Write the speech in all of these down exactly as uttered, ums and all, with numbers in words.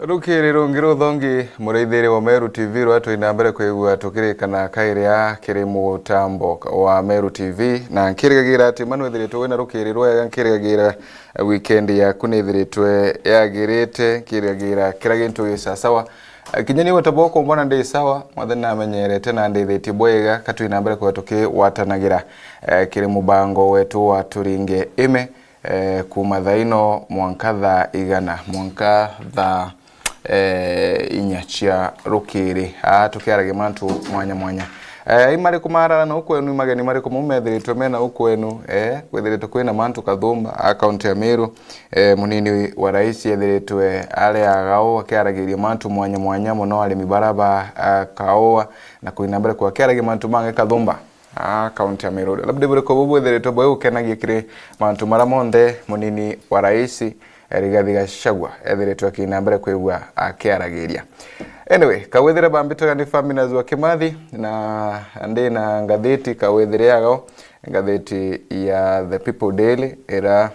Rukiri rungi ruthongi, muraithiri wa Meru T V, rwa twina mbere kwigua tukirikana kairia kiri mutambo wa Meru T V, na nkirigagira ati manu ithiritwe wina rukiri rwega, nkirigagira weekend yaku nithiritwe yagirite, nkirigagira kira gintu gi sasawa. Kinya ni utabwo kumbona ndi sawa, mwathani namenyerete na ndithitie bwega, ka twina mbere kwigua tukigwatanagira, eh, kiri mubango wetu wa Turinge Ime, eh, kuma thaa ino mwanka thaa igana, mwanka thaa, eh, inya cia rukiri. Aa, tukiaragia mantu mwanya mwanya. Eh, i mariku marara na ukwenu, i mageni mariku mau methiritwe mena ukwenu? Eh, kwithiritwe kwina mantu kathumba a kaunti ya Meru. Eh, munini wa rais ethiritwe ari agau akiaragiria mantu mwanya mwanya mono, arimi bara ba, ah, kaua, na kwina mbere kwa akiaragia mantu mange kathumba. Ah, kaunti ya Meru. Labda buriku bu bwithiritwe bwi gukenagia kiri mantu mara monthe munini wa rais, eh, Rigathi Gachagua ethiritwe akina mbere kwigua akiaragiria? Anyway, kawithire bambitaga ni Faminas wa Kimathi, na ndi na ngathiti kawithire yago, ngathiti ya The People Daily, ira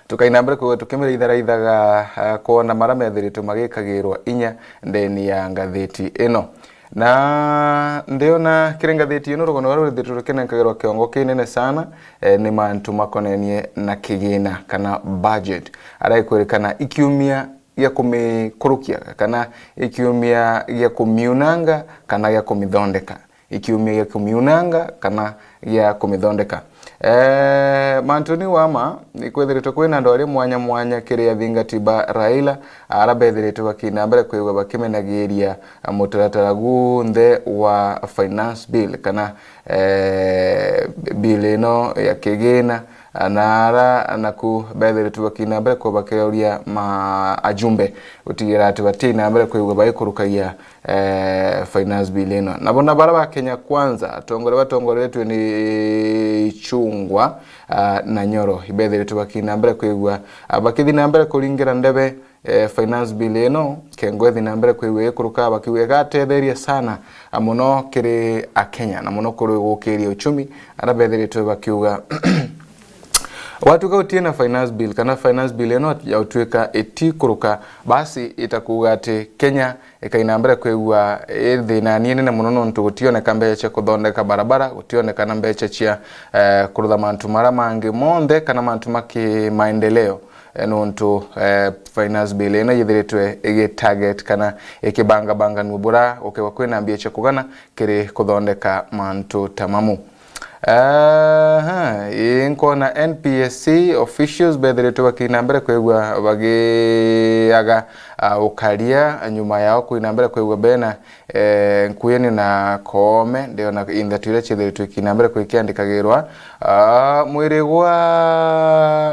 tukaina mbere kwigua tukimiritharithaga, ah, kwona mara methiritwe magikagirwa inya ndeni ya ngathiti ino. Na ndiona kiri ngathiti ino, rugono ruria rwithiritwe rukinenkagirwa kiongo kinene sana, eh, ni mantu makonenie na kigina kana budget. Aria ikwirikana ikiumia gia kumikurukia kana ikiumia gia kumiunanga kana gia kumithondeka. Ikiumia gia kumiunanga kana gia kumithondeka. Eh, mantuni wama, ikwithiritwe kwina andu ari mwanya mwanya kiri athingati ba Raila, ara bethiritwe bakina mbere kwigua bakimenagiria mutaratara gunthe wa finance bill kana, eh, bill ino ya kigina, na ara naku bethiritwe bakina mbere kwigua bakiuria ma ajumbe gutigira ati batina mbere kwigua baikurukagia, eh, finance bill ino. Nabo na bara ba Kenya Kwanza, atongoria batongoretwe ni Ichung'wah, ah, na Nyoro, ibethiritwe bakina mbere kwigua, ah, bakithi na mbere kuringira ndebe, eh, finance bill ino, kengo ithi na mbere kwigua ikuruka, bakiuga igatetheria sana, ah, mono kiri Akenya, na mono kuri gukiria uchumi, ara bethiritwe bakiuga, watuika utie na finance bill, kana finance bill ino ya utuika itikuruka, basi itakuga ati Kenya ikaina mbere kwigua ithina ni inene mono, nontu gutioneka mbeca cia kuthondeka barabara, gutioneka na mbeca cia, eh, kurutha mantu mara mangi monthe kana mantu ma kimaendeleo, eh, nontu, eh, finance bill ino yithiritwe igitarget kana ikibangabanganua bura gukegwa kwina mbia cia kugana kiri kuthondeka mantu ta mamu. Aha, ii, nkona N P S C officials bethiritwe bakina mbere kwigua bagiaga, ah, ukaria nyuma yao kwina mbere kwigua bena, eh, Nkuyeni na Koome, ndiona inthatu iria ciethiritwe ikina mbere kwikiandikagirwa. Ah, mwiri gwa,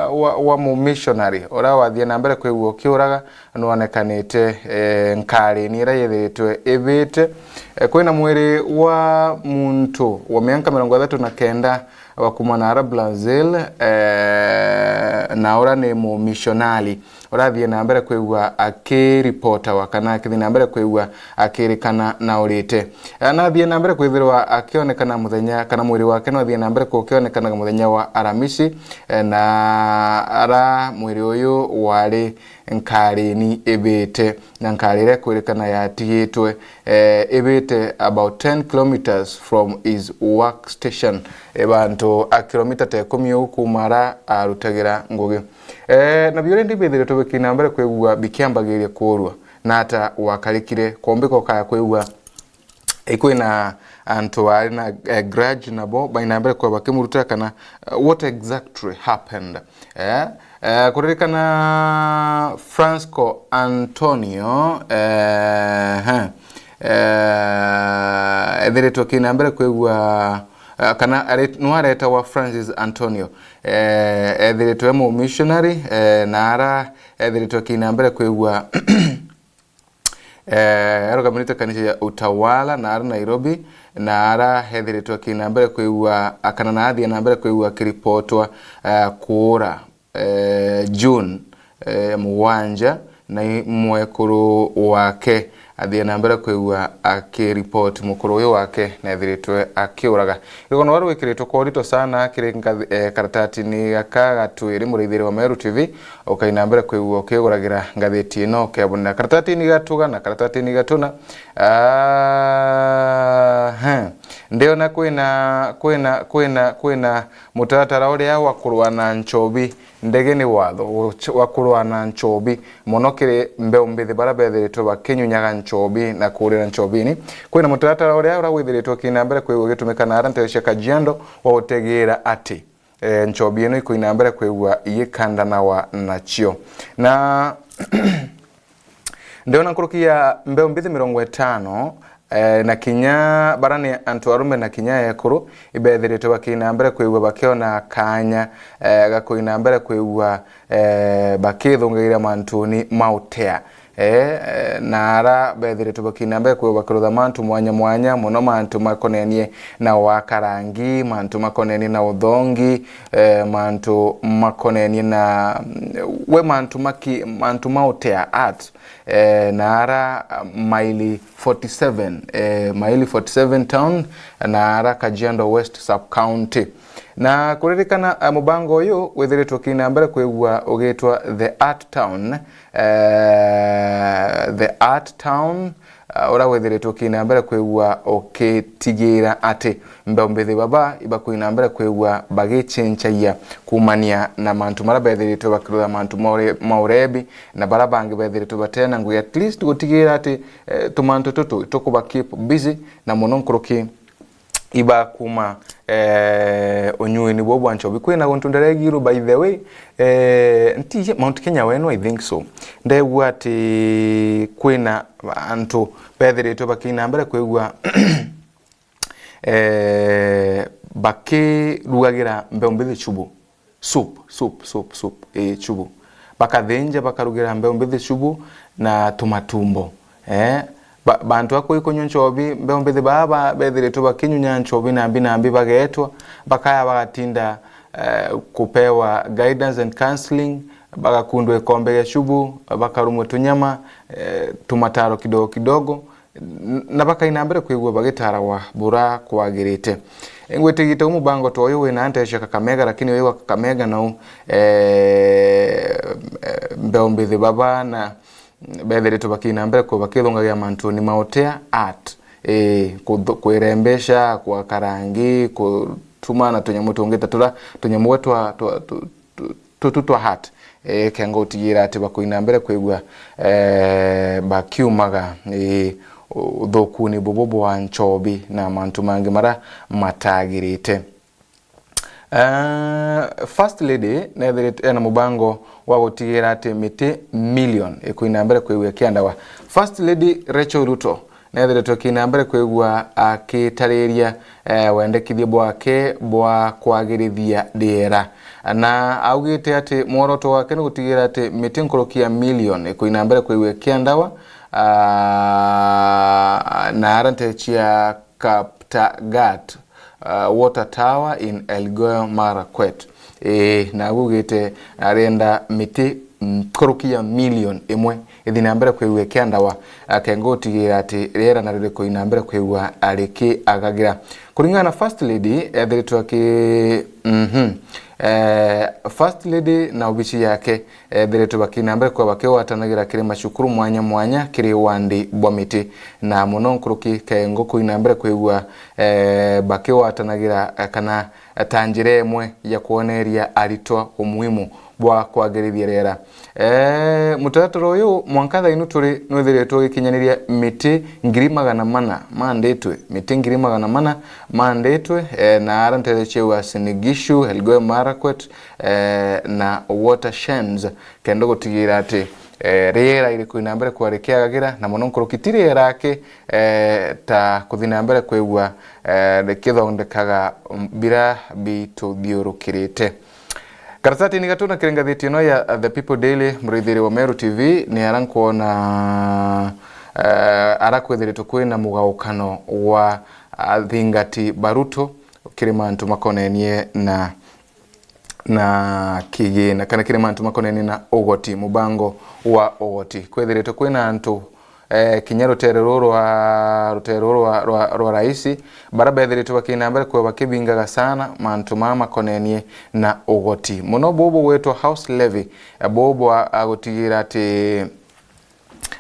wa, wa mumissionary uria wathie na mbere kwigua ukiuraga, nwonekanite, eh, nkarini iria yethiritwe ibite. Eh, kwina mwiri wa muntu wa mianka mirongo ithatu na kenda wa kuma nara Brazil, eh, na uria ni mumishonari urathie na mbere kwigua akiripotawa kana akithie na mbere kwigua akirikana na urite. Eh, nathie na mbere kwithirwa akionekana muthenya, kana mwiri wake nwathie na mbere kukionekanaga muthenya wa Aramisi, eh, na ara mwiri uyu wari nkarini ibite, na nkari iria ikwirikana yatigitwe, eh, ibite about ten kilometres from his work station, eh, bantu a kilomita ta ikumi uu kuma ara arutagira ngugi. Eh, na biuria indi bithiritwe bikina mbere kwigua bikiambagiria kuurua, na ata gwakarikire, kumbika ukaya kwigua ikwina antu ari na, eh, grudge nabo, baina mbere kwa bakimurutira kana, eh, what exactly happened. Eh, eh, kuririkana Francisco Antonio, eh, eh, eh, ethiritwe kina mbere kwigua, eh, kana are-, nwaretawa Francis Antonio, eh, ethiritwe e mu missionary, eh, na ara ethiritwe kina mbere kwigua eh, arugamirite kanisa ya Utawala na ari Nairobi, na ara ethiritwe akina mbere kwigua, kana na athie na mbere kwigua akiripotwa, eh, kuura, eh, June, eh, mugwanja, na i mwekuru wake, Athie na mbere kwigua akiripoti mukuru uyu wake neethiritwe akiuraga. Rugano ruru rwikiritwe kwa urito sana kiri ngathi-, eh, karatatini gaka ga Twiri, muraithiri wa Meru T V, ukaina mbere kwigua ukiguragira ngathiti ino ukebonera karatatini ga Tugana, karatatini ga Tuna. Ah, he. Ndiona kwina, kwina, kwina, kwina mutaratara uria wa kurua na nchobi. Ndege ni watho wa kurua na nchobi mono kiri mbeu mbithi baria bethiritwe bakinyunyaga nchobi na kurira nchobini. Kwina mutaratara uria uria withiritwe ukiina mbere kwigua ugitumika na aria nteere cia Kajiado wa gutegeera ati, eh, nchobi ino ikuina mbere kwigua igikandanawa nacio. Na ndiona nkuruki ya mbeu mbithi mirongo itano, eh, na kinya bara ni antu arume na kinya ekuru, ibethiritwe bakiina mbere kwigua bakiona kaanya, eh, ga kuina mbere kwigua, eh, bakithungagira mantuni ma utea. Eh, eh, na ara bethiritwe bakiina mbere kwigua bakirutha mantu mwanya mwanya, mono mantu makonenie na waka rangi, mantu makonenie na uthongi, eh, mantu makonenie na, we mantu maki-, mantu ma utea, art. Eh, na ara, ah, maili forty seven, eh, maili forty seven town, na ara Kajiado West sub county. Na kuririkana, ah, mubango uyu withiritwe ukiina mbere kwigua ugitwa The Art Town, eh, The Art Town, ah, uria withiritwe ukiina mbere kwigua ukitigira ati mbeu mbithi baba ibakuina mbere kwigua bagichenchagia kumania na mantu maria bethiritwe bakirutha mantu ma ure-, ma urebi, na baria bangi bethiritwe batena ngugi, at least gutigira ati, eh, tumantu tutu tukuba keep busy, na mono nkuruki iba kuma, eh, unyuini buu bwa nchobi. Kwina guntu nderegirwe, by the way, eh, ntiji Mount Kenya wenu, I think so. Ndegua ati kwina antu bethiritwe bakiina mbere kwigua eh, bakirugagira mbeu mbithi chubu. Soup, soup, soup, soup, eh, chubu. Bakathinja, bakarugira mbeu mbithi chubu na tumatumbo. Eh, ba-, bantu a kuikunywa nchobi, mbeu mbithi baa ba-, bethiritwe bakinyunya nchobi nambi nambi bageetwa, bakaya bagatinda, eh, kupewa guidance and counseling, bagakundwa ikombe gia chubu, bakarumwa tunyama, eh, tumataro kidogo kidogo, n-, na bakaina mbere kwigua bagitaragwa bura kwagirite. Ngwitigiite u mubango ta uyu wina nteere cia Kakamega, lakini uyu wa Kakamega nau, eh, eh, mbeu mbithi baba na bethiritwe bakiina mbere kwigua bakithungagia mantuni ma utea, art, eh, kuthu-, kwirembesha, kwaka rangi, kutuma na tunyamu tungi ta tura, tunyamu gwe twa, twa, tu-, tu-, tutu twa heart, eh, kenga utigira ati bakuina mbere kwigua, eh, bakiumaga, eh, uthukuni bubu bwa nchobi na mantu mangi maria matagirite. Eh, First Lady nethirite ena mubango wa gutigira ati miti million ikuina mbere kwigua ikiandawa. First Lady Rachel Ruto nethiritwe kiina mbere kwigua akitariria, eh, wendekithia bwake bwa kwagirithia riera, na augite ati mworoto wake ni gutigira ati miti nkuruki ya million ikuina mbere kwigua ikiandawa, ah, na ara nteere cia Kaptagat, ah, Water Tower in Elgeyo Marakwet. Ii, na augite arenda miti nkuruki ya million imwe ithi na mbere kwigua ikiandawa, akenga utigira ati riera nario rikuina mbere kwigua rikiagagira. Kuringana na First Lady, ethiritwe aki-, mhm. Eh, First Lady na obici yake ethiritwe bakiina mbere kwigua bakigwatanagira kiri macukuru mwanya mwanya kiri wandi bwa miti, na mono nkuruki kengo kuina mbere kwigua, eh, bakigwatanagira, eh, kana ta njira imwe ya kwoneria aritwa umuhimu bwa kwagirithia riera. Eh, mutaratara uyu mwanka thaino turi nwithiritwe ugikinyaniria miti ngiri magana mana manditwe, miti ngiri magana mana manditwe, eh, na ara nteere cia Uasin Gishu, Elgeyo Marakwet, eh, na Watersheds, kenda gutigira ati, eh, riera irikuina mbere kwigua rikiagagira, na mono nkuruki ti riera aki, eh, ta kuthi na mbere kwigua, eh, rikithondekaga, mm, bira bituthiurukirite. Karatatini gatuna kiri ngathiti ino ya The People Daily, muraithiri wa Meru T V, ni ara nkwona, eh, ara kwithiritwe kwina mugaukano wa athingati ba Ruto kiri mantu makonenie na, na kigina, kana kiri mantu makonenie na ugoti, mubango wa ugoti. Kwithiritwe kwina antu eh, kinya rutere ruru rwa, rutere ruru rwa, rwa, rwa raisi, bara bethiritwe bakina mbere kwithirwa bakibingaga sana mantu mara makonenie na ugoti. Muno bubu bwitwa house levy, eh, bubu a, a gutigira ati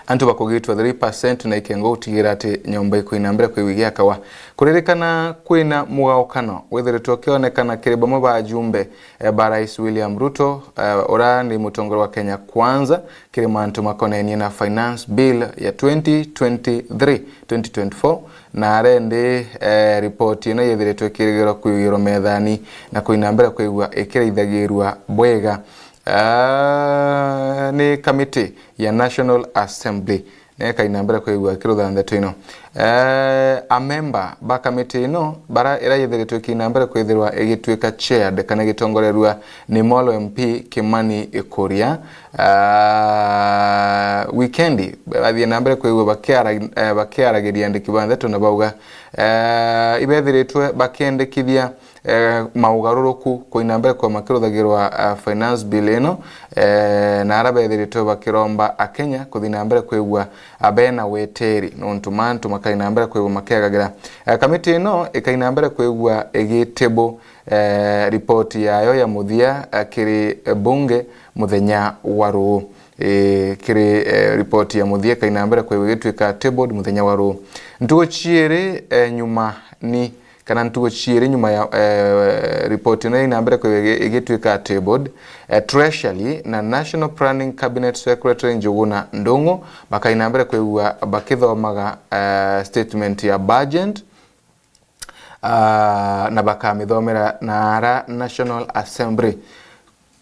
antu bakugitwa three percent na ikengo gutigira ati nyomba ikwina mbere kwigwa igiakagwa. Kuririkana kwina mugaukano withiritwe ukionekana kiri bamwe ba ajumbe, eh, ba Rais William Ruto, eh, ura ni mutongoria wa Kenya Kwanza, kiri mantu makonenie na Finance Bill ya twenty twenty-three twenty twenty-four, na arendi, eh, ripoti ino yithiritwe ikirigirwa kwigirwa methani na kwina mbere kwigwa ikiraithagirwa bwega, ah, ni kamiti ya National Assembly. Nekaina mbere kwigua kirutha ndeto ino. Eh, amemba ba kamiti ino, bara ira yithiritwe ikina mbere kwithirwa igituika chaired kana igitongorerua ni Molo M P Kimani Ikuria, ah, wikendi bathie na mbere kwigua bakiara-, eh, bakiaragiria andiki ba ndeto na bauga, eh, ibethiritwe bakiendekithia eh, maugaruruku kuina mbere kwa makiruthagirwa, eh, Finance Bill ino, eh, na ara bethiritwe bakiromba Akenya kuthi na mbere kwigua, ah, bena weteri nontu mantu makaina mbere kwigua makiagagira. Eh, kamiti ino ikaina mbere kwigua igitibu, eh, ripoti yayo ya muthia, eh, kiri, eh, bunge muthenya wa ruu. Eh, kiri, eh, ripoti ya muthia ikaina mbere kwigua igituika tabled muthenya wa ruu. Ntugu ciiri, eh, nyuma ni kana ntugu ciiri nyuma ya, eh, ripoti ino ina mbere kwigua igi-, igituika tabled, eh, Treasury na National Planning Cabinet Secretary Njuguna Ndung'u bakaina mbere kwigua bakithomaga, eh, statement ya budget, ah, na bakamithomera na ara National Assembly.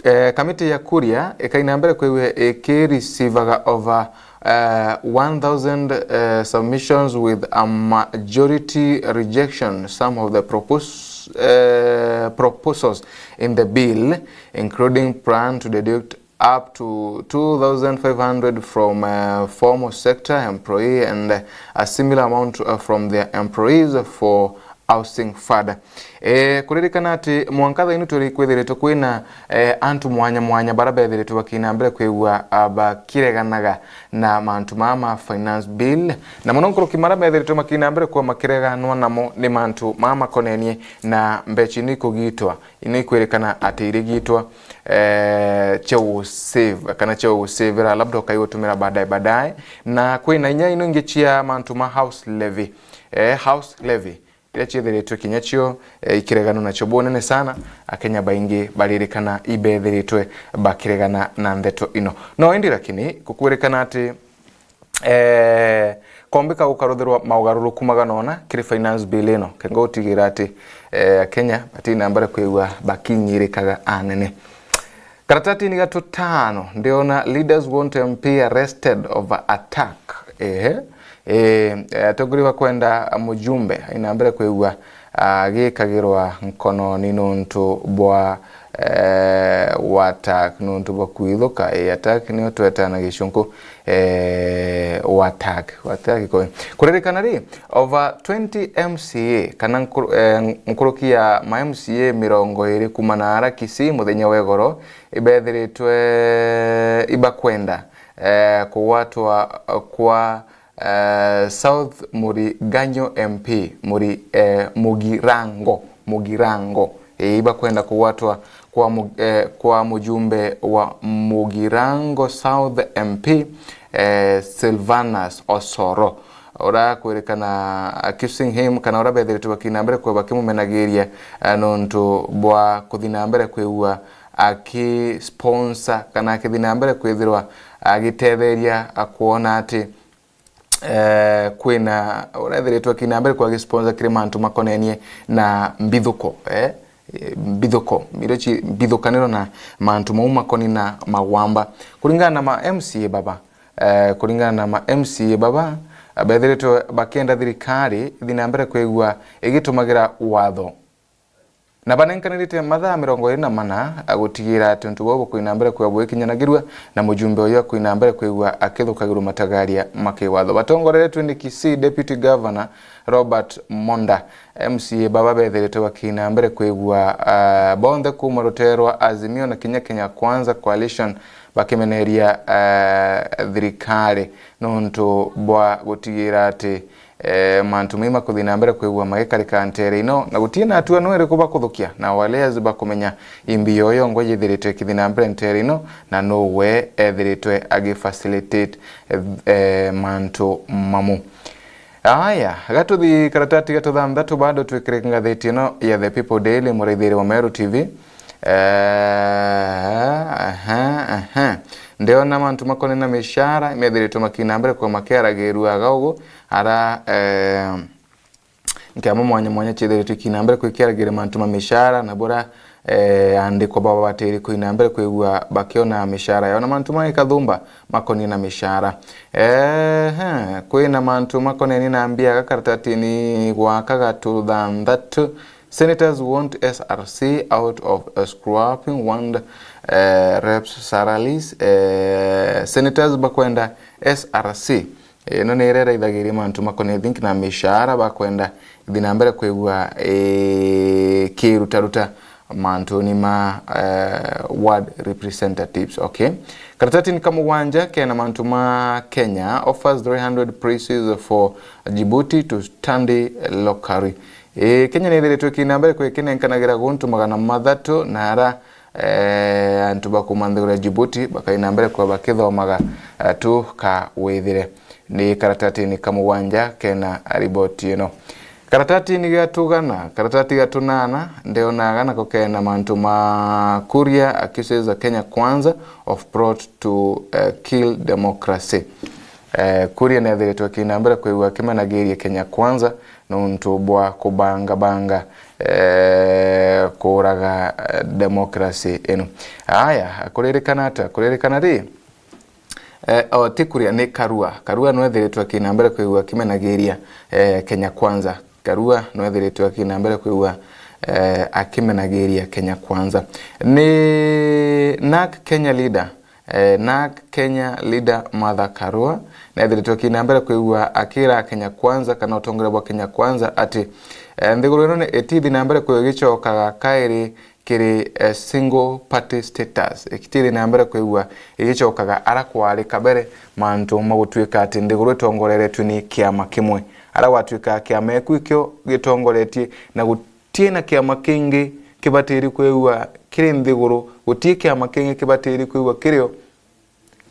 Eh, kamiti ya Kuria ikaina mbere kwigua ikirisivaga over, eh, one thousand, eh, submissions with a majority rejection. Some of the propos-, eh, proposals in the bill, including plan to deduct up to two thousand five hundred from, eh, formal sector employee and a similar amount, eh, from their employees for Housing Fund. Eh, kuririkana ati mwanka thaini turi kwithiritwe kwina, eh, antu mwanya mwanya bara bethiritwe bakina mbere kwigua, ah, bakireganaga na mantu maa ma Finance Bill, na muno nkuruki mara bethiritwe makina mbere kwa makireganwa namo ni mantu maa makonenie na mbechi ni kugitwa, ni kwirikana ati irigitwa, eh, cia gu save kana cia gusavira, labda ukai gutumira baadaye baadaye, na kwina inya ino ingi cia mantu ma house levy, eh, house levy. Riria ciethiritwe kinya cio, eh, ikireganwa nacio bunene sana, Akenya baingi baririkana ibethiritwe bakiregana na ndeto ino. No indi lakini, kukwirikana ati, eh, kombika gukaruthirwa maugaruruku magana ona kiri Finance Bill ino, kengo gutigira ati, eh, Akenya batina mbere kwigua bakinyirikaga anene. Karatatini ga tutano, ndiona leaders want M P arrested over attack. Ehe. Eh, eh, atongoria bakwenda mujumbe aina mbere kwigua agikagirwa nkononi nuntu bwa, eh, wa attack, nuntu bwa kwithuka. Eh, attack niyo tweta na gicunku, eh, wa attack, wa attack koi. Kuririkana ri, over twenty M C A, kana nkuru-, eh, nkuruki ya ma M C A mirongo iri kuma na ara Kisii muthenya wa igoro, ibethiritwe ibakwenda, eh, kugwatwa kwa, eh, South Muriganyo M P, Muri-, eh, Mugirango, Mugirango. Eh, ibakwenda kugwatwa kwa mu-, eh, kwa mujumbe wa Mugirango South M P, eh, Silvanus Osoro, ura kwirikana accusing him, kana ura bethiritwe bakina mbere kwa bakimumenagiria, eh, nuntu bwa kuthi na mbere kwigua akisponsor kana akithi na mbere kwithirwa agitetheria, a, kwona ati, eh, kwina urethiritwe akina mbere kwa agisponsor kiri mantu makonenie na mbithuko, eh, eh, mbithuko, irio ci mbithukaniro na mantu mau makoni na magwamba. Kuringana na ma M C A baba, eh, kuringana na ma M C A baba, bethiritwe bakienda thirikari ithi na mbere kwigua igitumagira watho Na banenkanirite mathaa mirongo iri na mana gutigira ati untu buu bukwina mbere kwigua bugikinyanagirua, na mujumbe uyu akwina mbere kwigua akithukagirua matagaria ma kiwatho. Batongoreretwe ni Kisii Deputy Governor Robert Monda. M C A baba bethiritwe bakina mbere kwigua, ah, bonthe kuuma rutere rwa Azimio na kinya Kenya Kwanza Coalition bakimeneria, ah, thirikari nuntu bwa gutigira ati eh, mantu mai makuthi na mbere kwigua magikarika ntere ino, na guti na atua no iriku bakuthukia, na alayers bakumenya imbi yoyo ngwe yithiritwe ikithi na mbere ntere ino, na no we ethiritwe agi facilitate, eh, eh, mantu mamu. Aya, gatuthi karatati gatu thanthatu bado twikire ngathiti ino ya The People Daily, muraithiri wa Meru T V. Eh, aha, aha. Ndiona mantu makonena mishara methiritwe makina mbere kwa makiaragirua aga ugu, ara, eh, nkiama mwanya mwanya ciethiritwe ikina mbere kwikiaragira mantu ma mishara, na bura, eh, andikwa baba batiri kwina mbere kwigua bakiona mishara yao, na mantu ma ikathumba makonie na mishara. Eh, kwina mantu makoneni na mbia gakaratatini gwaka gatu thanthatu. Senators want S R C out of, uh, scrapping one, uh, reps salaries. Uh, senators bakwenda S R C. Ino ni iria iraithagiria mantu makonie, I think, na mishara, bakwenda ithi na mbere kwigua, eh, kirutaruta mantuni ma, eh, ward representatives. Okay. Karatati ni kamugwanja kena mantu ma Kenya offers three hundred places for Djibouti to study locally. Ii, Kenya ni ithiritwe ikina mbere kwikinenkanagira guntu magana mathatu na ara, eh, antu ba kuuma nthiguru ya Djibouti bakaina mbere kwa bakithomaga, eh, tu ka withire. Ni karatatini ka mugwanja kena riboti ino. Karatatini ga tugana, karatati ga tunana, ndeonaga nako kena mantu ma Kuria accuses a Kenya Kwanza of plot to, eh, kill democracy. Eh, Kuria ni ethiritwe ikina mbere kwigua akimenagiria Kenya Kwanza nuntu bwa kubangabanga, eh, kuuraga, eh, democracy ino. Aya, kuririkana ata? Kuririkana ri? Eh, o, ti Kuria, ni Karua. Karua nwethiritwe akina mbere kwigua akimenagiria, eh, Kenya Kwanza. Karua nwethiritwe akina mbere kwigua, eh, akimenagiria Kenya Kwanza. Ni NARC Kenya leader, eh, NARC Kenya leader Martha Karua nethiritwe akina mbere kwigua akira Kenya Kwanza kana utongoria bwa Kenya Kwanza ati, eh, nthiguru ino ni itithi na mbere kwigua igicokaga kairi kiri, eh, single party status. Ikitithi na mbere kwigua igicokaga ara kwari kabere, mantu ma gutuika ati nthiguru itongoreretue ni kiama kimwe. Ara gwatuika kiama iku ikio gitongoretie na guti na kiama kingi kibatiri kwigua kiri nthiguru, guti kiama kingi kibatiri kwigua kirio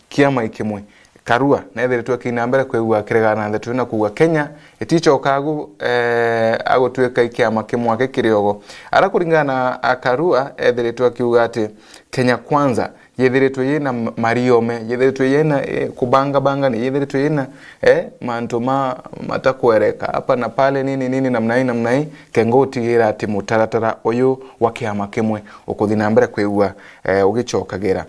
kiama ikimwe. Karua nethiritwe akina mbere kwigua akiregana na ndeto ino na kuuga Kenya iticoka agu, eh, agutuika ikiama kimwe aki kiriogo. Ara kuringana na Karua ethiritwe akiuga ati Kenya Kwanza yethiritwe yina m-, mariome, yethiritwe yina, eh, kubangabangania, yethiritwe yina, eh, mantu ma matakwereka hapa na pale, nini nini, namna hii namna hii, kengo gutigira ati mutaratara uyu wa kiama kimwe ukuthi na mbere kwigua, eh, ugicokagira.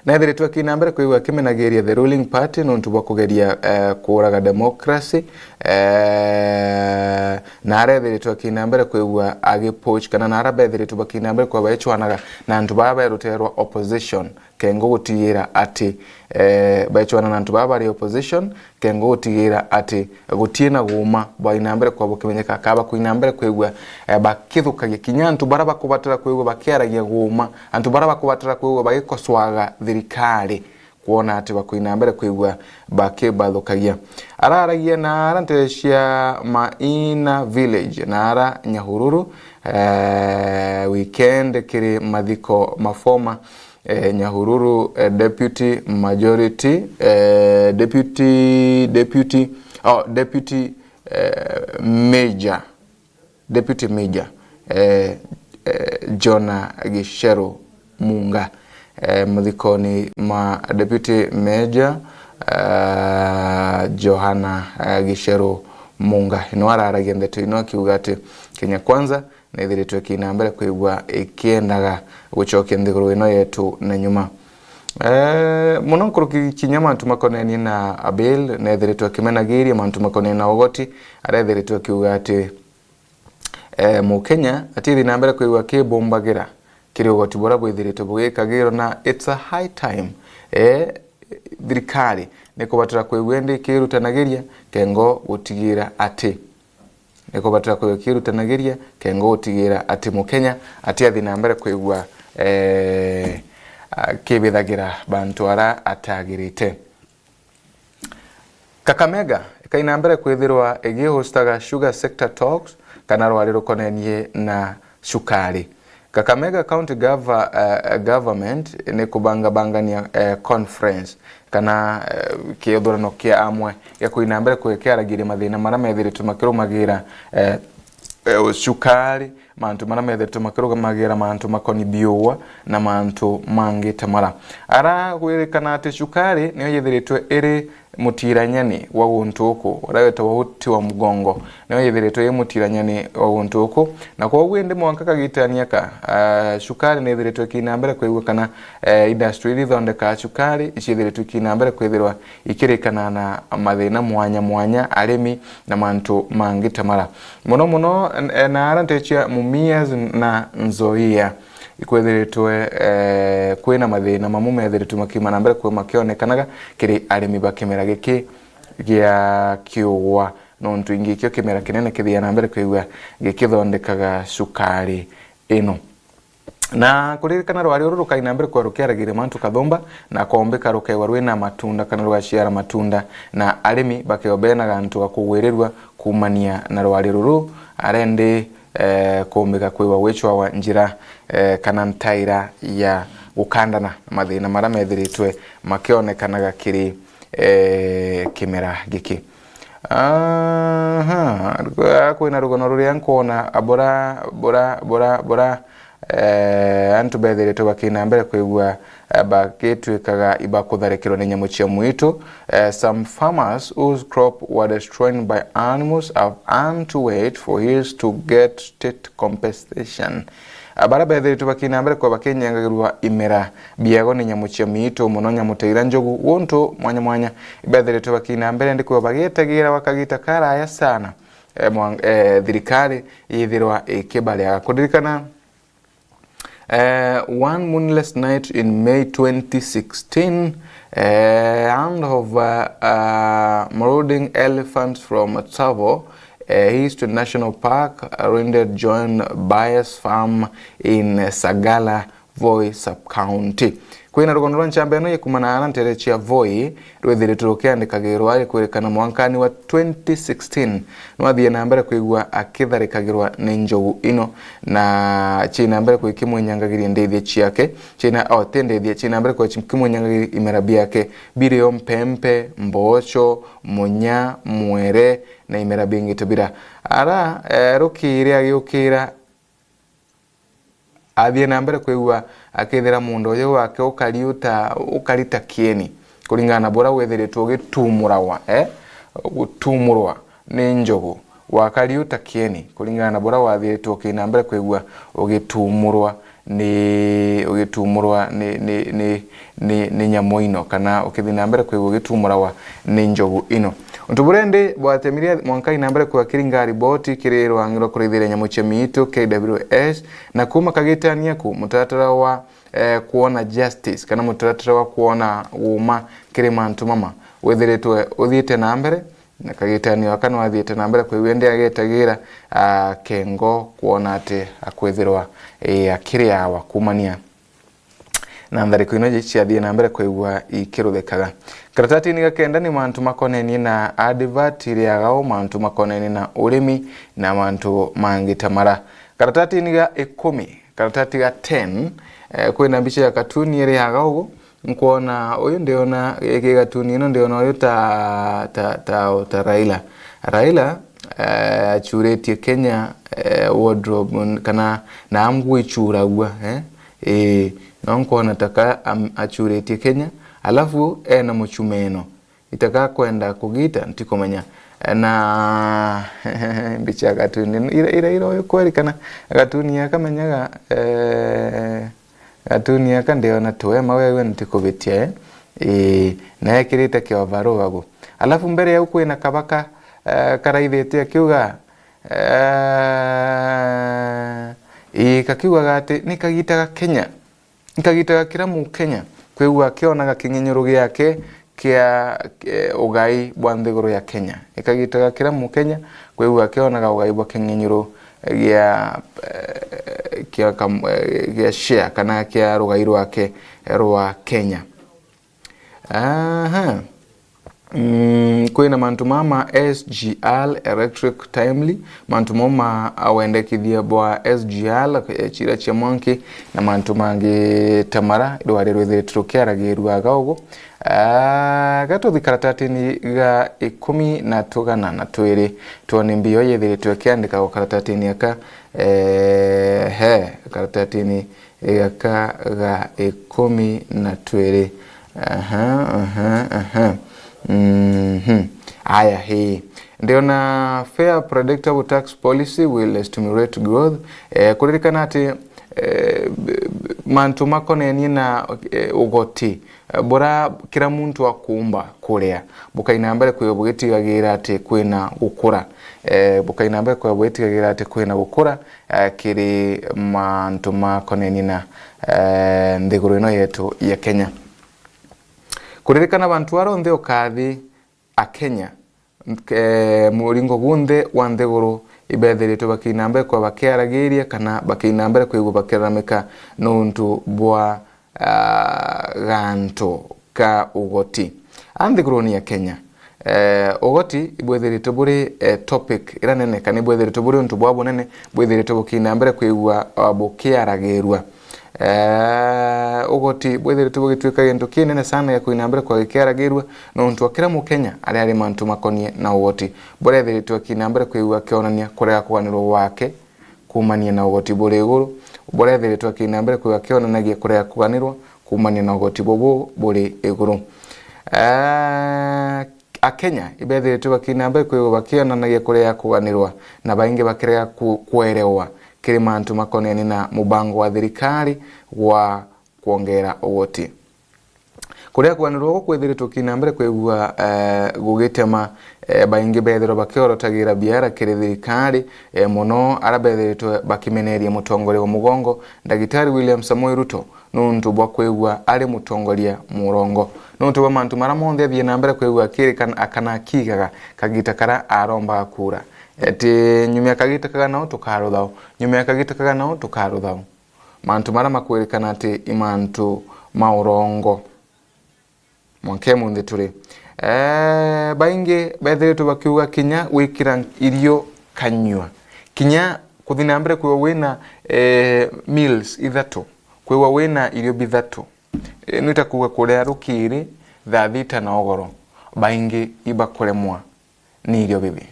Nethiritwe akina mbere kwigua akimenagiria the ruling party nuntu bwa kugeria, eh, kuuraga democracy, eh, na arethiritwe akina mbere kwigua agipush, kana na ara bethiritwe bakina mbere kwa baecwanaga na antu baa beruterwa opposition, kengo gutigira ati, eh, baecwana na antu baa bari opposition, kengo gutigira ati gutie na guuma bwaina mbere kwa bukimenyeka, ka bakuina mbere kwigua, eh, bakithukagia kinya antu bara bakubatara kwigua bakiaragia guuma, antu bara bakubatara kwigua bagikoswaga thirikari, kwona ati bakuina mbere kwigua bakibathukagia. Araragia na ara ntere cia Maina Village na ara Nyahururu, eh, weekend kiri mathiko ma former, eh, Nyahururu, eh, deputy majority, eh, deputy, deputy, oh, deputy, eh, major, deputy major, eh, eh, Jonah Gicheru Munga, eh, mathikoni ma deputy major, eh, Johana, eh, Gicheru Munga. Ino araragia ndeto ino akiuga ati Kenya Kwanza nethiritwe ikina mbere kwigua ikiendaga gucokia nthiguru ino yetu na nyuma. Eh, muno nkuruki kinya mantu makonenie na Abil, nethiritwe akimenagiria mantu makonenie na ugoti, arethiritwe akiuga ati, Eh, Mukenya atithi na mbere kwigua akibumbagira kiri ugoti buria bwithiritwe bugikagirwa, na it's a high time, eh, thirikari ni kubatira kwigua indi ikirutanagiria kengo gutigira ati ni kubatira kwigua ikirutanagiria kengo gutigira ati Mukenya atiathi na mbere kwigua, eh, akibithagira bantu ara atagirite. Kakamega ikai na mbere kwithirwa igihostaga Sugar Sector Talks kana rwari rukonenie na cukari. Kakamega County Gov-, eh, Government ni kubangabangania, eh, conference kana, eh, kithurano kia amwe gia kuina mbere kwi-, kiaragiria mathina maria methiritwe makirumagira, eh, eh, cukari, mantu maria methiritwe makirumagira mantu makoni biua na mantu mangi ta mara. Ara gwirikana ati cukari niyo yithiritwe iri mutiranyani wa guntu uku, uria witagwa uti wa mugongo, niyo yithiritwe iri mutiranyani wa guntu uku, na kwoguo indi mwanka kagitania ka, ah, cukari nithiritwe ikina mbere kwigua kana, eh, industry iria ithondekaa cukari iciithiritwe ikina mbere kwithirwa ikirikana na mathina mwanya mwanya, arimi na mantu mangi ta mara. Mono mono, n-, eh, na ara ntecia Mumias na Nzoia ikwithiritwe, eh, kwina mathina mamu methiritwe makiuma na mbere kwigua makionekanaga kiri arimi ba kimera giki gia kiugwa, nontu ingi ikio kimera kinene kithia na mbere kwigua gikithondekaga cukari ino. Na kuririkana rwari ruru rukai na mbere kwa rukiaragiria mantu kathumba, na kombika rukewa rwina matunda kana rwaciara matunda, na arimi bakewa bena gantu ga kugwirirua kumania na rwari ruru, arendi, eh, kumbika kwiwa gwicwawa njira, eh, kana ntaira ya gukandana na mathina maria methiritwe makionekanaga kiri, eh, kimera giki. Aha, kwina rugono ruria nkwona, ah, bura, bura, bura, bura, eh, antu bethiritwe bakina mbere kwigua, eh, bagitwikaga ibakutharikirwa ni nyamu cia mwitu. Eh, some farmers whose crop were destroyed by animals have had to wait for years to get state compensation. Ah, baria bethiritwe bakina mbere kwa bakinyangagirwa imera biago ni nyamu cia miitu, mono nyamu ta ira njogu, guntu mwanya mwanya, ibethiritwe bakina mbere ndi kwigua bagitagira gwa kagita karaya sana, eh, mwan-, eh, thirikari yithirwa ikibariaga. Kuririkana, eh, one moonless night in May twenty sixteen, eh, hand of, uh, uh, marauding elephants from Tsavo, eh, East National Park, uh, raided John Byers farm in Sagala, Voi sub-county. Kwina rugono rwa nchamba ino yikuma na ara ntere cia Voi rwithiritwe rukiandikagirwa ari kwirikana mwankani wa twenty sixteen, nwathie na mbere kwigua akitharikagirwa ni njogu ino, na cina mbere kwikimwinyangagiria ndithia ciake, cina, o, ti ndithia, cina mbere kwikimwinyangagiria imera biake, birio mpempe, mboco, munya, mwere, na imera bingi tubira. Ara, eh, rukiri agiukira, athie na mbere kwigua akethira muunda uyu wake ukari uta, ukari ta kieni, kuringana na buria withiritwe ugitumuragwa, eh, gutumurwa ni njogu, wakari uta kieni, kuringana na buria wathiritwe ukina mbere kwigua ugitumurwa ni, ugitumurwa ni, ni, ni, ni, ni nyamu ino, kana ukithi na mbere kwigua ugitumuragwa ni njogu ino. Untu buria ndi bwatemirie mwanka ina mbere kwigua kiringa riboti kiri rwangi rwa kurithiria nyamu cia miitu, K W S, na kuma kagitania ku mutaratara wa, eh, kuona justice kana mutaratara wa kuona uuma kiri mantu mama withiritwe uthiite na mbere, na kagitania gaka nwathiite na mbere kwigua ndi agetagira, ah, kengo kuona ati akwithirwa, eh, akiriawa kumania na nthariko ino iji ciathie na mbere kwigua ikiruthikaga. Karatatini ga kenda ni mantu makonenie na advert iri agao, mantu makonenie na urimi na mantu mangi ta mara. Karatatini ga ikumi, karatati ga ten, eh, kwina mbica ya katuni iri agao ugu. Nkwona uyu ndiona, giki gatuni ino ndiona uyu ta, ta, ta, ta Raila. Raila, eh, achuritie Kenya, eh, wardrobe, n-, kana na nguo ichuragua, eh? Ii, no nkwona taka am-, achuritie Kenya, alafu ena muchumeno. Itaka kwenda kugita, ntikumenya. Eh, na mbicha ya katuni, ira, ira, ira uyu kweri kana gatuni akamenyaga, eh, gatuni aka ndiona tuema wewe ntikubitia, eh? Ii, na ekirite kiovaro agu. Alafu mbere yau kwina kabaka, eh, karaithite akiuga, Eh, ii, kakiugaga ati ni kagita ga Kenya, ni kagita ga kira Mukenya kwigua akionaga king'enyuru giake kia, eh, ugai bwa nthiguru ya Kenya. Ni kagita ga kira Mukenya kwigua akionaga ugai bwa king'enyuru gia, eh, kia kam-, eh, gia share kana kia rugai rwake rwa Kenya. Aha. Mm, kwina mantu mama S G R, Electric Timely, mantu mau ma wendekithia bwa S G R, eh, chira chia mwanki, na mantu mangi ta mara, rwari rwithiritwe rukiaragirua aga ugu. Ah, gatuthi karatatini ga ikumi na tugana na twiri, twone mbio yithiritwe ikiandikagwa karatatini aka, eh, he, karatatini gaka ga ikumi na twiri. Aha, aha, aha. Mhm. Aya, hii. Ndiona Fair Predictable Tax Policy will stimulate growth. Eh, kuririkana ati, eh, b-, b-, mantu makonenie na, eh, ugoti, eh, bura kira muntu akumba kuria, bukaina mbere kwigua bugitigagira ati kwina gukura. Eh, bukaina mbere kwigua bugitigagira ati kwina gukura, eh, kiri mantu makonenie na, eh, nthiguru ino yetu ya Kenya. Kuririkana bantu bara onthe ukathi a Kenya, eh, muringo gunthe wa nthiguru, ibethiritwe bakiina mbere kwa bakiaragiria kana bakiina mbere kwigua bakiraramika nuntu bwa, ah, gantu ka ugoti. A nthiguruni ya Kenya, eh, ugoti ibwithiritwe buri, eh, topic ira nene, kana ibwithiritwe buri untu bwa bunene bwithiritwe bukiina mbere kwigua, ah, bukiaragirua. Eh, ugoti bwithiritwe bugituika gintu kinene sana gia kuina mbere kwa gikiaragirua, nontu wa kira Mukenya aria ari mantu makonie na ugoti. Burethiritwe akiina mbere kwigua akionania kurega kuganirwa gwake kuumania na ugoti buri iguru. Burethiritwe akiina mbere kwigua akionanagia kurega kuganirwa kuumania na ugoti bubu buri iguru. Eh, Akenya ibethiritwe bakiina mbere kwigua bakionanagia kurega kuganirwa, na baingi bakirega ku-, kwerewa kiri mantu makonenie na mubango wa thirikari gwa kwongera ugoti. Kurega kuganirwa guku kwithiritwe gukiina mbere kwigua, eh, gugitema, eh, baingi bethirwa bakiorotagira biara kiri thirikari, eh, mono ara bethiritwe bakimeneria mutongoria wa mugongo, Ndagitari William Samoei Ruto, nuntu bwa kwigua ari mutongoria murongo. Nuntu bwa mantu mara monthe athie na mbere kwigua akirikana kana akigaga kagita kara arombaga kura. Ati, "Nyuma ya kagita kaga nao tukaruthao, nyuma ya kagita kaga nao tukaruthao." Mantu mara makwirikana ati i mantu ma urongo. Mwanka munthi turi. Eh, baingi bethiritwe bakiuga kinya gwikira irio kanyua. Kinya kuthi na mbere kwigua wina, eh, meals ithatu. Kwigua wina irio bithatu. Eh, nwita kuuga kuria rukiri thaa thita na ugoro. Baingi ibakuremwa ni irio bibi.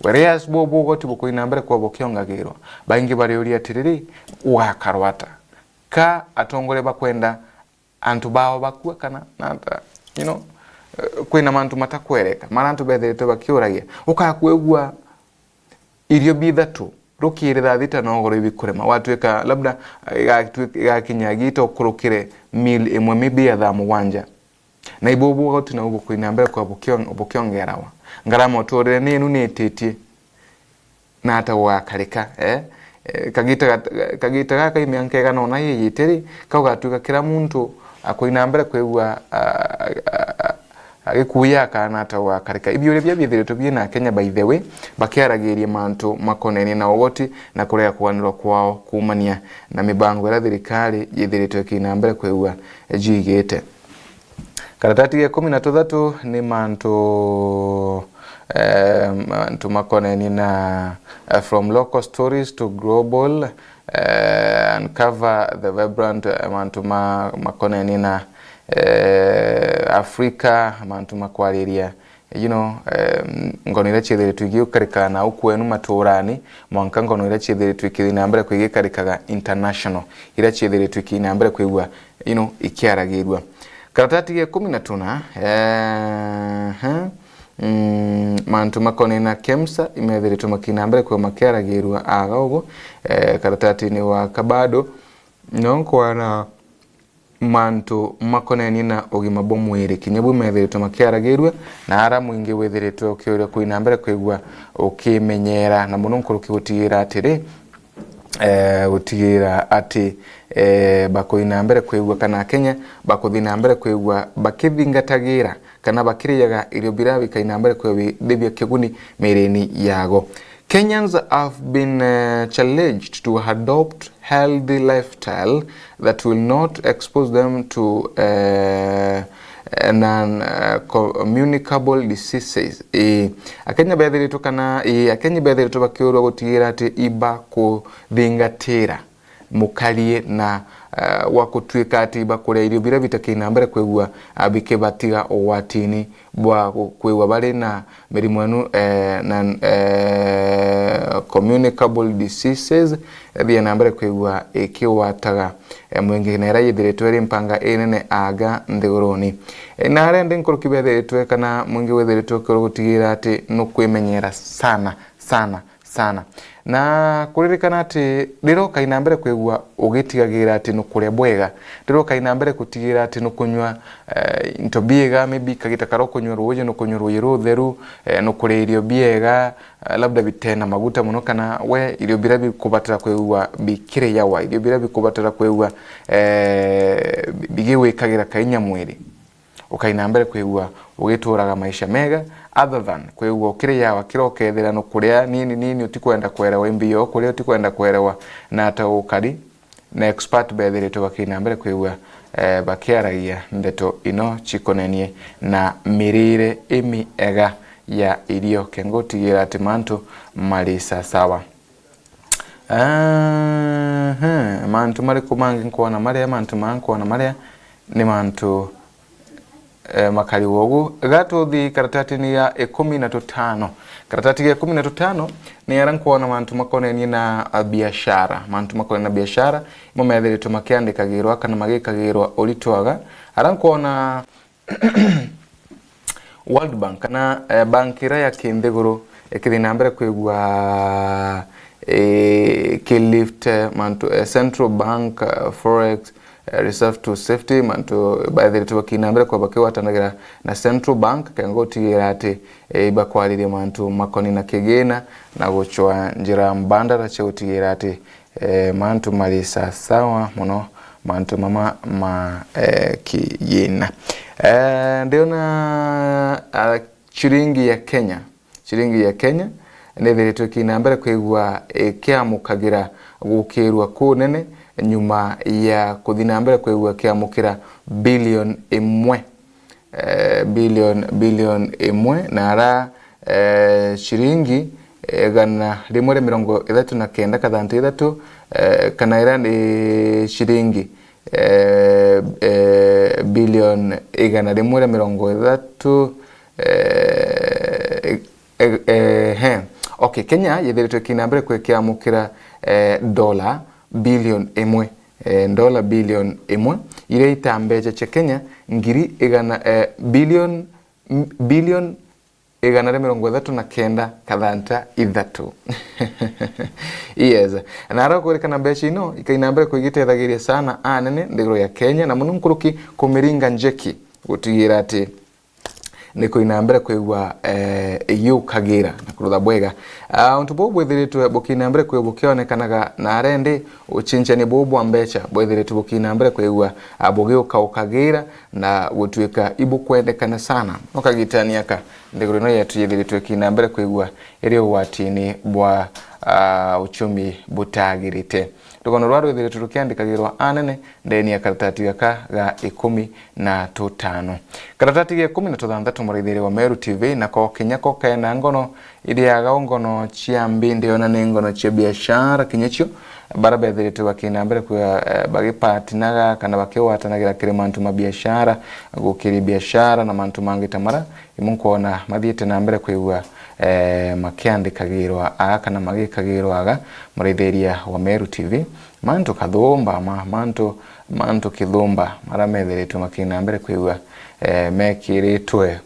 Whereas bo, bo ugoti bukuina mbere kwa bukiongagirwa. Baingi bariuria atiriri, ugakarwa ata? Ka atongoria bakwenda antu bao bakua kana na ata, you know, eh, kwina mantu matakwereka, mara antu bethiritwe bakiuragia. Ukakwigua irio bithatu rukiri thaa thita na ugoro ibikurema, watwika labda, eh, igatwi-, igakinya gita ukurukire meal imwe maybe ya thaa mugwanja. Na ibubu ugoti na ugukuina mbere kwa bukion-, bukiongerawa. Ngarama uturire ni inu ni ititie. Na ata gugakarika, eh? Eh, kagita gat-, kagita gaka i mianka igana ona iyite ri, ka ugatwika kira muntu akuina mbere kwigua, a, a, a, agikuya kana ata gugakarika. Ibiuria bia bithiritwe bina Akenya, by the way, bakiaragiria mantu makonenie na ugoti na kurega kuganirwa kwao kuumania na mibango iria thirikari yithiritwe ikiina mbere kwigua jigite. Karatati ga ikumi na tuthatu ni mantu, eh, mantu makonenie na, eh, from local stories to global, eh, uncover the vibrant, eh, mantu ma, makonenie na, eh, Africa, mantu makwariria, you know, eh, ngono iria ciithiritwe igiukarika na au kwenu maturani, mwanka ngono iria ciithiritwe ikithi na mbere kwigikarikaga international, iria ciithiritwe ikithi na mbere kwigua, you know, ikiaragirua. Karatati ga ikumi na tuna, ehe, mm, mantu makonena KEMSA imethiritwe makina mbere kwigua makiaragirua aga ugu, eh, karatatini wa kabado, no nkwana mantu makonenie na ugima bwa mwiri, kinya bu methiritwe makiaragirua, na ara mwingi withiritwe ukiuria kuina mbere kwigua ukimenyera, na muno nkuruki gutigira atiri, eh, gutigira ati, eh, bakuina mbere kwigua kana Akenya bakuthi na mbere kwigua bakithingatagira kana bakiriaga irio bira bikaina mbere kwigua bi-, bibia kiguni miirini yago. Kenyans have been, uh, challenged to adopt healthy lifestyle that will not expose them to, uh, non, uh, communicable diseases. Ii, Akenya bethiritwe kana, ii, Akenya bethiritwe bakiurwa gutigira ati ibakuthingatira mukarie na, uh, gwa kutuika ati ibakuria irio bira bitakina mbere kwigua, uh, bikibatiga ugwatini bwa gu-, kwigua bari na mirimo enu, eh, na, eh, communicable diseases, ithie na mbere kwigua ikigwataga, eh, mwingi, na iria yithiritwe iri mpanga inene aga nthiguruni. Eh, na aria ndi nkuruki bethiritwe kana mwingi withiritwe ukiurwa gutigira ati nukwimenyera sana, sana, sana. Na kuririkana ati riria ukaina mbere kwigua ugitigagira ati nukuria bwega, riria ukaina mbere gutigira ati nukunyua, eh, into biega, maybe kagita karia ukunyua ruuji, nukunyua ruuji rutheru, eh, nukuria irio biega, eh, labda bitena maguta muno, kana we irio biria bikubatara kwigua bikiriawa, irio biria bikubatara kwigua, eh, bi-, bigigwikagira kainya mwiri. Ukaina mbere kwigua ugituraga maisha mega, other than kwigua ukiriawa kira ukethira nukuria nini nini utikwenda kwerewa, imbi yo kuria utikwenda kwerewa, na ata ukari, na expert bethiritwe bakina mbere kwigua, eh, bakiaragia ndeto ino cikonenie na mirire imiega ya irio, kenga utigira ati mantu mari sasawa. Ehe, mantu mariku mangi nkwona maria, mantu maa nkwona maria ni mantu, eh, makari wogu. Ga tuthi karatatini ya ikumi na tutano. Karatati ga ikumi na tutano ni ara nkwona mantu makonenie na, ah, biashara. Mantu makonenie na biashara, imo methiritwe makiandikagirwa kana magikagirwa uritwaga. Ara nkwona World Bank kana, eh, bank iria ya kinthiguru ikithii na mbere kwigua, eh, ikilift, eh, mantu, eh, central bank, eh, forex, eh, reserve to safety, mantu baithiritwe bakina mbere kwa bakigwatanagira na central bank, kenga gutigira ati, eh, ibakwariria mantu makoni na kigina na gucwa njira mbandara cia gutigira ati, eh, mantu mari sasawa muno, mantu mama ma, eh, kiyina. Eh, ndiona, ah, ciringi ya Kenya, ciringi ya Kenya nithiritwe ikina mbere kwigua ikiamukagira gukirua kunene nyuma ya kuthi na mbere kwigua kiamukira bilioni imwe, eh, bilioni, bilioni imwe na ara, eh, ciringi igana rimwe ria mirongo ithatu na kenda kathantu ithatu, eh, kana ira ni ciringi, eh, eh, bilioni igana rimwe ria mirongo ithatu, eh, eh, eh, he. Okay, Kenya yithiritwe ikina mbere kwi kiamukira, eh, dola bilioni imwe, eh, dola bilioni imwe, iria ita mbeca cia Kenya ngiri igana, eh, bilioni, m-, bilioni igana ria mirongo ithatu na kenda kathanta ithatu. Yes. Na ara kuririkana mbeca ino ikaina mbere kwigitethagiria sana anene nthiguru ya Kenya, na muno nkuruki kumiringa njeki gutigira ati ni kuina mbere kwigua, eh, igiukagira na kurutha bwega. Ah, untu buu bwithiritwe bukina mbere kwigua bukionekanaga na arendi ucinchania buu bwa mbeca bwithiritwe bukina mbere kwigua, ah, bugiukaukagira na gutuika ibukwendekana sana. Ukagitania ka nthiguru ino yetu yithiritwe ikina mbere kwigua iri ugwatini bwa, ah, uchumi butagirite. Rugono rwa rwithiritwe rukiandikagirwa anene ndeni ya karatati gaka ga ikumi na tutano. Karatati ga ikumi na tuthanthatu, muraithiria wa Meru T V, nako kinya ko kena ngono iriaga ngono cia mbindi, ona ni ngono cia biashara, kinya cio bara bethiritwe bakina mbere kwa, eh, bagipatinaga kana bakigwatanagira kiri mantu ma biashara, gukiri biashara na mantu mangi ta mara, imu nkwona mathiite na mbere kwigua, eh, makiandikagirwa aa kana magikagirwa aga, muraithiria wa Meru T V. Mantu kathumba, ma-, mantu, mantu kithumba, mara methiritwe makina mbere kwigua, eh, mekiritwe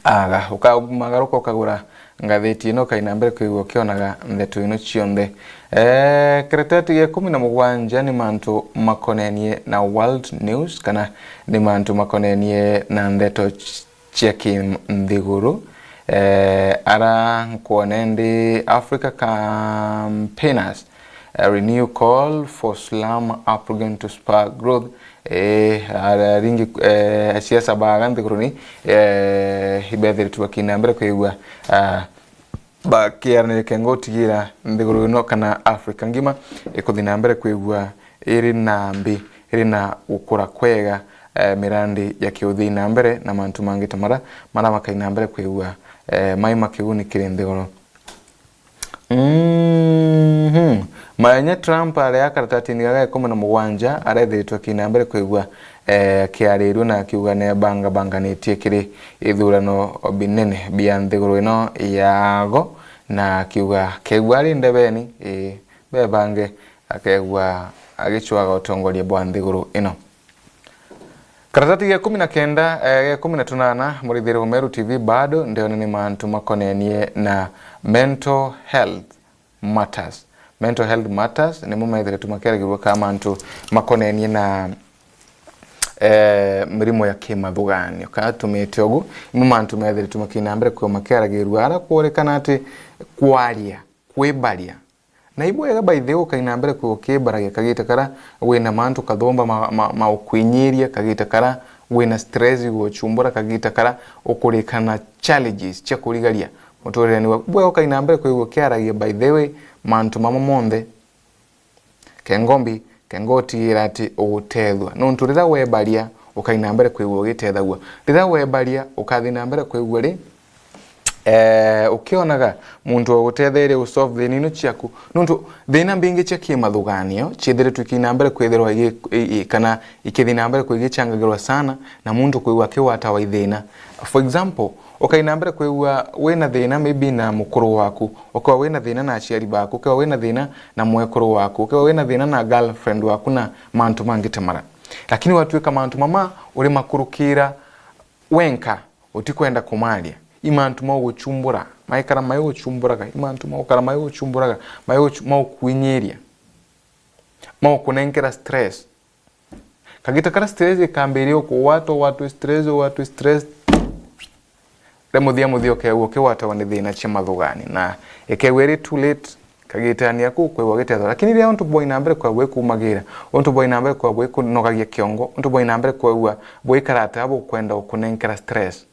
aga. Ukamagaruka ukagura, Ngathiti ino kaina mbere kwigua ukionaga ndeto ino cionthe. Eh, karatati ga ikumi na mugwanja ni mantu makonenie na world news, kana ni mantu makonenie na ndeto ch-, cia kinthiguru. Eh, ara nkwone ndi Africa campaigners, eh, renew call for slum upbringing to spur growth. Eh, ara ringi, eh, siasa baga nthiguruni, eh, ibethiritwe bakina mbere kwigua, ah, bakiaraniria kenga utigira nthiguru ino kana Africa ngima ikuthi na mbere kwigua iri na mbi, iri na gukura kwega, eh, mirandi ya kiuthii na mbere na mantu mangi ta mara, mara makaina mbere kwigua, eh, mai makiguni kiri nthiguru. Mhm. Maya Trump aria karatatini gaga ikumi na mugwanja arethiritwe kina mbere kwigua, eh, kiarirua na akiuga nebangabanganitie kiri ithurano binene bia nthiguru ino yago, na akiuga kegua ari ndebeni, ii, bebange akegua agicwaga utongoria bwa nthiguru ino. Karatati ga ikumi na kenda, eh, ga ikumi na tunana, murithiri wa Meru T V bado, ndione ni mantu makonenie na mental health matters. Mental health matters, nimo methiritwe makiaragirua ka mantu makonenie na, eh, mirimo ya kimathuganio. Kana tumite ugu, nimo mantu methiritwe makina mbere kwio makiaragirua, ara kuorekana ati kwaria, kwibaria, na ibwega by the way ukaina mbere kwi ukibaragia kagita kara wina mantu kathumba ma, ma, ma ukwinyiria, kagita kara wina stress iguchumbura, kagita kara ukurikana na challenges cia kurigaria muturireni waku. Bwega ukaina mbere kwigua ukiaragia by the way mantu mamo monthe. Kengombi, kenga utigira ati ugutethua. Nontu riria webaria, ukaina mbere kwigua ugitethagua. Riria webaria, ukathina mbere kwigua ri, eh, ukionaga muntu wa gutetheria u solve thina ino ciaku. Nontu thina mbingi cia kimathuganio ciithiritwe ikina mbere kwithirwa igi-, i-, i-, kana ikithina mbere kwigichangagirwa sana na muntu kwigua akiwatawa ithina. For example, ukaina mbere kwigua wina thina maybe na mukuru waku, ukewa wina thina na aciari baku, ukewa wina thina na mwekuru waku, ukewa wina thina na girlfriend waku na mantu mangi ta mara. Lakini watuika mantu mama uri makurukira wenka, utikwenda kumaria. I mantu ma uguchumbura, maikara mai uguchumburaga, i mantu ma gukara mai uguchumburaga, mai uchu-, ma ukwinyiria, ma ukunenkera stress. Kagita kara stress ikambiria ukuwatwa, watwe stress, watwe stress. Ria muthia muthia ukegua ukiwatawa ni thina cia mathugani, na ikegua iri too late, kagitani aku kwigua gitethwa. Lakini riria untu bwai na mbere kwigua bwikumagira, untu bwai na mbere kwigua bwikunogagia kiongo, untu bwai na mbere kwigua bwikara ati bukwenda ukunenkera stress,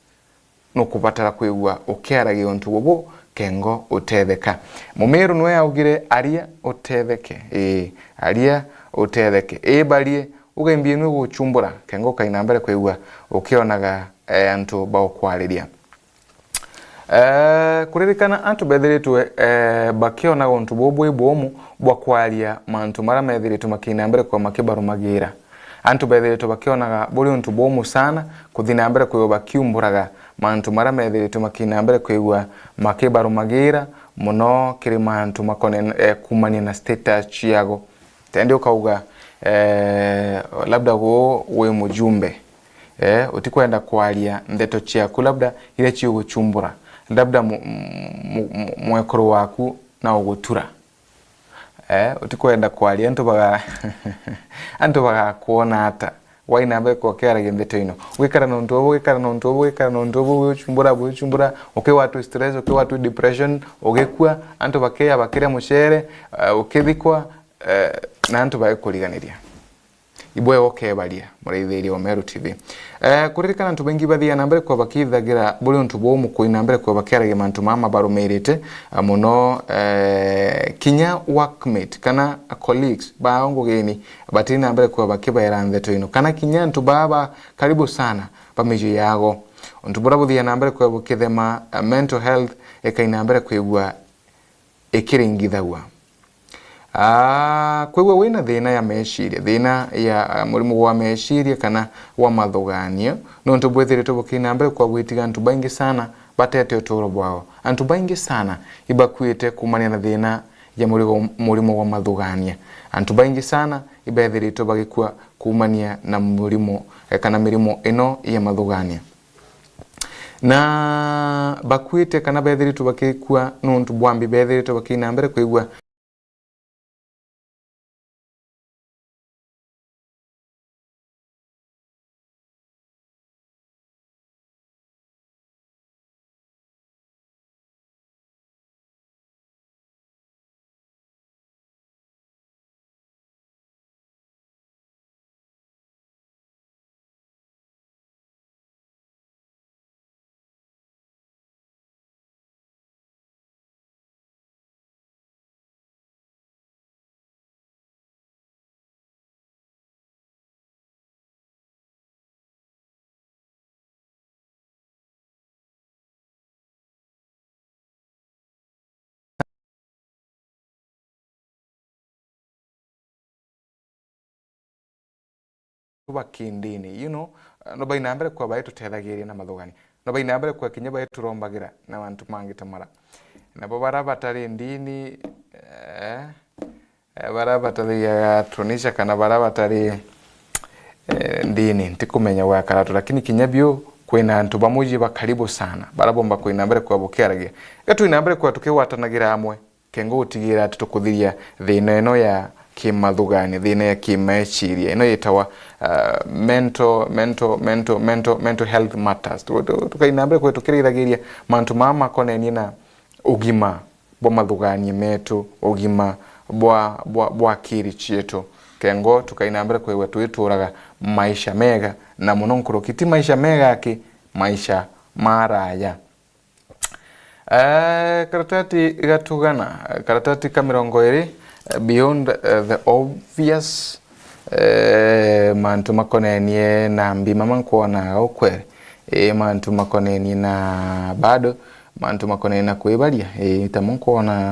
nukubatara kwigua ukiaragia untu bubu kengo utetheka. Mumiru nwe augire, "Aria utetheke." Ii, aria utetheke. Ii, barie, ugaimbie nwe guchumbura, kengo ukaina mbere kwigua ukionaga, eh, antu baukwariria. Eh, kuririkana antu bethiritwe, eh, bakionaga untu bubu bwi bumu bwa kwaria mantu mara methiritwe makina mbere kwa makibarumagira. Antu bethiritwe bakionaga buri untu bumu sana kuthi na mbere kwigua bakiumburaga mantu mara methiritwe makina mbere kwigua makibarumagira muno kiri mantu makone, eh, kumania na status ciago. Tendi ukauga, eh, labda guu wi mujumbe, eh, utikwenda kwaria ndeto ciaku labda iria ciuguchumbura, labda mu-, mu-, mu-, mwekuru waku na ugutura. Eh, utikwenda kwaria, antu baga-, antu bagakwona ata? Wai na mbere kwa ukiaragia ndeto ino. Gwikara na untu ubu, gwikara na untu ubu, gwikara na untu ubu, wiuchumbura, wiuchumbura, ukiwatwa stress, ukiwatwa depression, ugikua, antu bakeya bakiria mucere, eh, ukithikwa, eh, na antu bagikuriganiria. Ibwega ukebaria, muraithiria wa Meru T V. Eh, kuririkana antu baingi bathiaga na mbere kwa bakithagira buri untu bumu kuina mbere kwa bakiaragia mantu mama mabarumirite, eh, muno, eh, kinya workmate kana colleagues bao ngugini batiri na mbere kwa bakibaera ndeto ino, kana kinya antu baa ba karibu sana ba miji yago. Untu buria buthiaga na mbere kwa bukithema, eh, mental health ikaina mbere kwigua ikiringithagua. Ah, kwigua wina thina ya meciria, thina ya, ah, murimu wa meciria kana wa mathuganio, nontu bwithiritwe bukina mbere kwa gwitiga antu baingi sana batete uturo bwao. Antu baingi sana ibakuite kumania na thina ya murigo-, murimu wa mathugania. Antu baingi sana ibethiritwe bagikua kumania na murimu, eh, kana mirimu ino ya mathugania. Na bakuite kana bethiritwe bakikua nuntu bwa mbi, bethiritwe bakiina mbere kwigua. Ba kindini, you know, no baina mbere kwa baitutethagiria na mathugani. No baina mbere kwa kinya baiturombagira na mantu mangi ta mara. Nabo bara batari ndini, eh, eh, bara batari ya Tunisia kana bara batari, eh, ndini, ntikumenya gwakara atu, lakini kinya biu kwina antu bamwe ji ba karibu sana, bara bomba kwina mbere kwa bukiaragia. Ga twina mbere kwa tukigwatanagira amwe. Kengo gutigira ati tukuthiria thina ino ya kimathugani, thina ya kimeeciria, ino yitawa, uh, mental, mental, mental, mental, mental health matters. Tu-, tu-, tukaina mbere kwe tukirithagiria mantu maa makonenie na ugima bwa mathugani metu, ugima bwa, bwa, bwa akiri cietu. Kengo tukaina mbere kwigua twituraga maisha mega, na muno nkuruki ti maisha mega aki, maisha maraya. Eh, karatati gatugana, karatati ka mirongo iri, eh, beyond, eh, the obvious, eh, mantu makonenie na mbi mama nkwona ukwere, eh, mantu makonenie na bado, mantu makonenie na kwibaria, eh, tamo nkwona